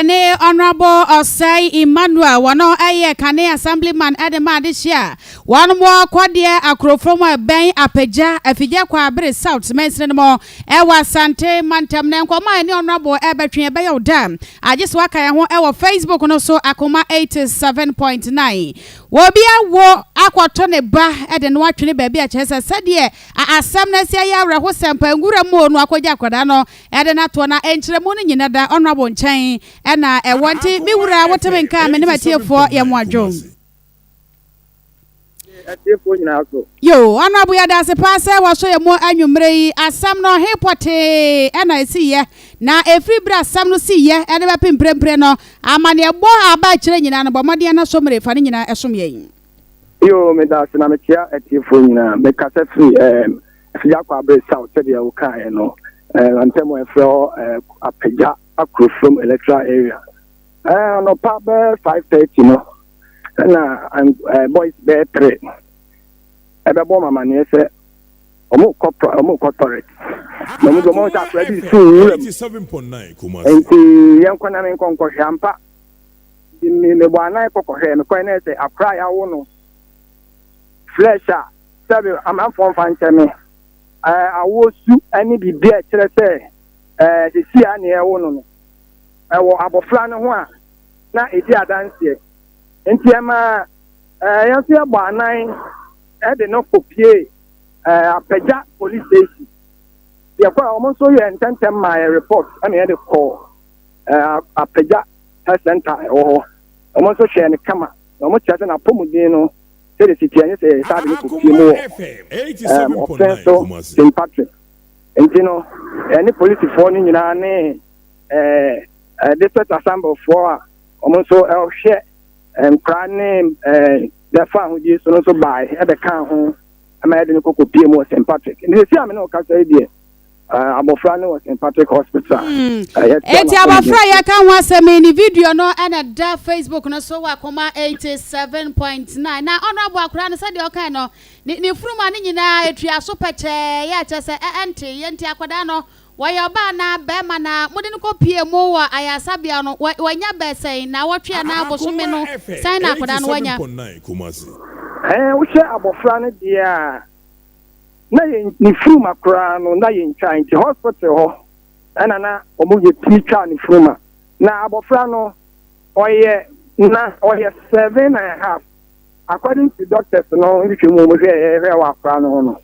Ne Honourable Osei Emmanuel, wɔn yɛ kane Assemblyman de ma adehye a wɔn wɔ Kɔdeɛ Akorofrom a ɛbɛn Apagya, Afigya Kwaabere South mansini no mu wɔ Asante mantam. Na nkɔmmɔ a ɛne Honourable ɛrebɛtwe ɛbɛyɛ wo da agye so aka yɛn ho wɔ Facebook no so, Akoma 87.9. Wɔbi awo akɔto ne ba de no atwene baabi a kyerɛ sɛ sɛdeɛ asɛm no asi ayɛ awerɛhosɛm pa nwura mu no akɔgya akwadaa no ɛde no atoɔ na nkyerɛmu no nyina da Honourable nkyɛn ɛna ɛwɔ. Nti me wura, woteme nka me ne matiefoɔ yɛ mo adwom. Atiefoɔ nyinaa so. Yo, Honourable, yɛda ase paa sɛ wɔso yɛ mu anwummerɛ yi. Asɛm no he pɔtee ɛna ɛsiyɛ na ɛfiri berɛ asɛm no siyɛ ɛne bɛpe mprempren no, amanneɛbɔ aba akyerɛ nyinaa no, bɔ mmɔden no so mmere fa no nyinaa ɛsom yɛn. Yo, meda ase na mekyia atiefoɔ nyinaa. Mekasa firi Afigya Kwaabere South, sɛdeɛ wokaeɛ no, ntɛm a ɛfrɛ hɔ Apagya Akurofrom electoral area. Anɔpa bɛɛ 5:30 no ɛna boys bɛɛ three ɛbɛbɔ m amanneɛ sɛ ɔmo kɔ ɔmo kɔ toilet na ɔmo de ɔmo sɛ akora bi su nwura mu, nti yɛnkɔ na menkɔ nkɔhwɛ ampa. Mebɔ anan kɔkɔhwɛ, mekɔɛ na sɛ akora a yɛawo no fresh a, sɛbi amanfoɔ mfa nkyɛ me, awoɔ su ne biribi a ɛkyerɛ sɛ sisi a nea ɛwo no ɛwɔ abɔfra no ho a na ɛdi adanseɛ. Nti ɛma yɛn nso yɛbɔ anan ɛde no kɔpie Apagya Police Station. Yɛkɔ a, wɔn nso yɛ ntɛntɛm maa yɛ report, ɛna yɛde kɔ Apagya Health Center ɛwɔ hɔ. Wɔn nso hwɛ no kama na wɔn kyerɛ sɛ n'apɔmuden no sɛde si tiɛ nye sɛ yɛ saa de no kɔpie mu wɔ ɔfɛn so St Patrick. Nti no ɛne polisifoɔ no nyinaa ne district assemblyfoɔ a wɔn nso ɛhwɛ nkora ne bɛfa ahodie so no nso baa ɛbɛka ho ɛma yɛde no kɔkɔ pie mu wɔ St Patrick. Nti sisi a me ne wo kasa yi deɛ, abɔfra no wɔ St Patrick Hospital. Eti abɔfra a yɛka ho asɛm yi ne video no ɛna da Facebook no so wɔ Akoma 87.9. Na Honourable, akora no, sɛdeɛ ɔkae no, ne furuma no nyinaa etua so pɛkyɛɛ yɛ akyɛ sɛ ɛnte yɛ. Nti akwadaa no wɔyɛ ɔbaa na bɛrima na mode no kɔ pie mu wɔ ayaresabea no, wɔanya bɛsɛn na wɔtwe anaa bosome no sɛn na akwadaa no wanya? Wohwɛ abɔfra no deɛ a, na yɛ ne furuma koraa no na yɛntwa, nti hospital hɔ ɛna na ɔmo yɛ pii twa ne furuma. Na abɔfra no ɔyɛ na ɔyɛ 7½ according to doctors no. Nhwehwɛ mu ɔmo hwɛ ɛhwɛ wɔ akora no ho no,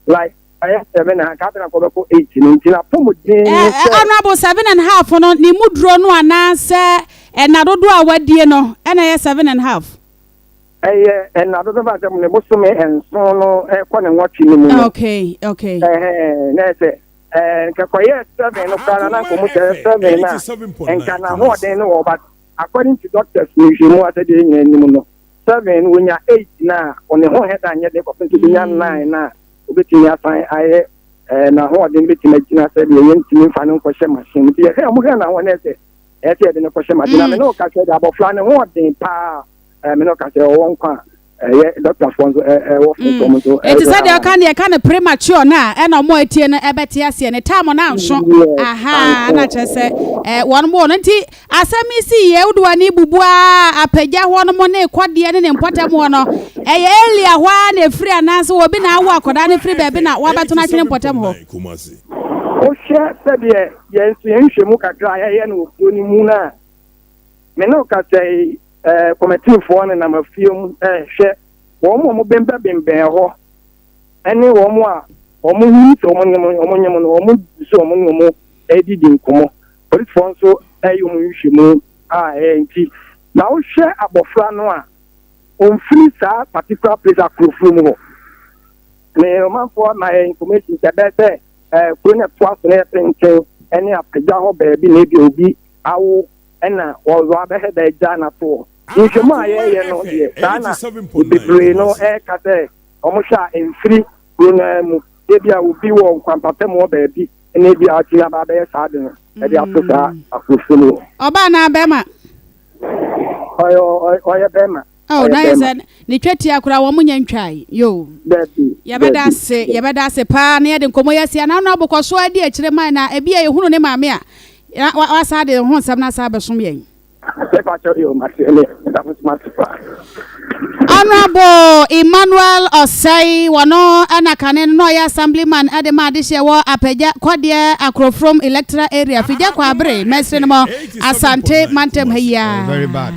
like ɔyɛ 7 and half na kɔbɛkɔ 8 no, nti na apɔmuden ne sɛ Honourable, 7½ no ne mu duro no anaasɛ ɛna dodoɔ a wadie no ɛna ɛyɛ 7½? Ɛyɛ ɛna dodoɔ fa sɛ ne bosome 7 no ɛkɔ ne 8 no mu no. Ɛhɛn, na ɛsɛ nkɛkɔyɛ 7 no koraa na nkɔmu sɛ 7 na nka n'ahoɔden no wɔ, but according to doctors nhwehwɛmu asɛdeɛ nyina anim no, 7 no wonya 8 na ɔne ho hɛda nyɛ de kɔpem sɛ obɛnya 9 na obɛtumi asan ayɛ n'ahoɔden bɛtumi agyina sɛ deɛ yɛntumi mfa no nkɔhyɛ machine. Nti yɛhwɛ ɔmo hwɛ n'ahoɔden sɛ ɛyɛ sɛ yɛde no kɔhyɛ machine. Na me ne wo ka sɛ de abɔfra ne hoɔden paa, me ne wo ka sɛ ɔwɔ nkwa a ɛyɛ doctorfoɔ nso ɛwɔ fo nso. Eti sɛ deɛ ɔka deɛ ɛka no premature na ɛna ɔmo etie no ɛbɛte aseɛ ne time no anso aha na kyerɛ sɛ wɔn mo no. Nti asɛm yi si yɛ wode w'ani bubu a, Apagya hɔ no mo ne kɔdeɛ ne ne mpɔtam hɔ no, ɛyɛ area hɔ a na efiri anaasɛ obi na awo akɔdaa no firi baabi na wabɛto no atwene mpɔtam hɔ? Wohwɛ sɛdeɛ yɛn nso yɛn nhwɛmu kakra a yɛyɛ no wɔ kuro no mu no a, me ne wo kasa yi, kɔmɛtiifoɔ nenam afie mu ɛhwɛ wɔn a wɔn bɛnbɛnbɛn hɔ ɛne wɔn a wɔn hu sɛ wɔn nyim no, wɔn so wɔn ne wɔn ɛdidi nkɔmɔ. Polisifoɔ nso ɛyɛ wɔn nhwɛmu a ɛyɛ. Nti na wohwɛ abɔfra no a, ɔmfiri saa particular place akurofuro mu hɔ. Ne ɔmanfoɔ ma yɛ information sɛ ɛbɛyɛ sɛ kuro no ɛtoa so no yɛ tenten ɛne Apagya hɔ baabi na ebi obi awo ɛna wɔwɔ abɛhɛ da agya n'ato hɔ. Nhwɛmu a yɛyɛ no deɛ, saa na bebree no ɛreka sɛ wɔn hwɛ a, mfiri kuro no mu, ebi a obi wɔ nkwampapa mu wɔ baabi ɛna ebi a ɔtumi aba abɛyɛ saa de no ɛde ato saa akurofo mu. Ɔbaa na bɛrima? Ɔyɛ bɛrima. Oh, na yɛ sɛ ne twa tia koraa wɔn nyɛ ntwae yo. Dabi. Yɛbɛda ase, yɛbɛda ase paa na yɛde nkɔmɔ yɛ asia na ɔno abokɔ so adi akyire man na ebi a yɛhunu ne maame a. Na wasa de ho nsɛm no asa abɛsom yɛn. Mepakyɛw yo, mate ɛne meda mo so ase paa. Honourable Emmanuel Osei, wɔno ɛna kane no na ɔyɛ assemblyman ɛde ma adehyeɛ wɔ Apagya Kɔdeɛ Akorofrom Electoral Area, Figya Kwabere Mɛsiri no mɔ Asante mantam ha yi Oh, very bad.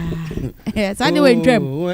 A saa de wɔ ntwam. Oh,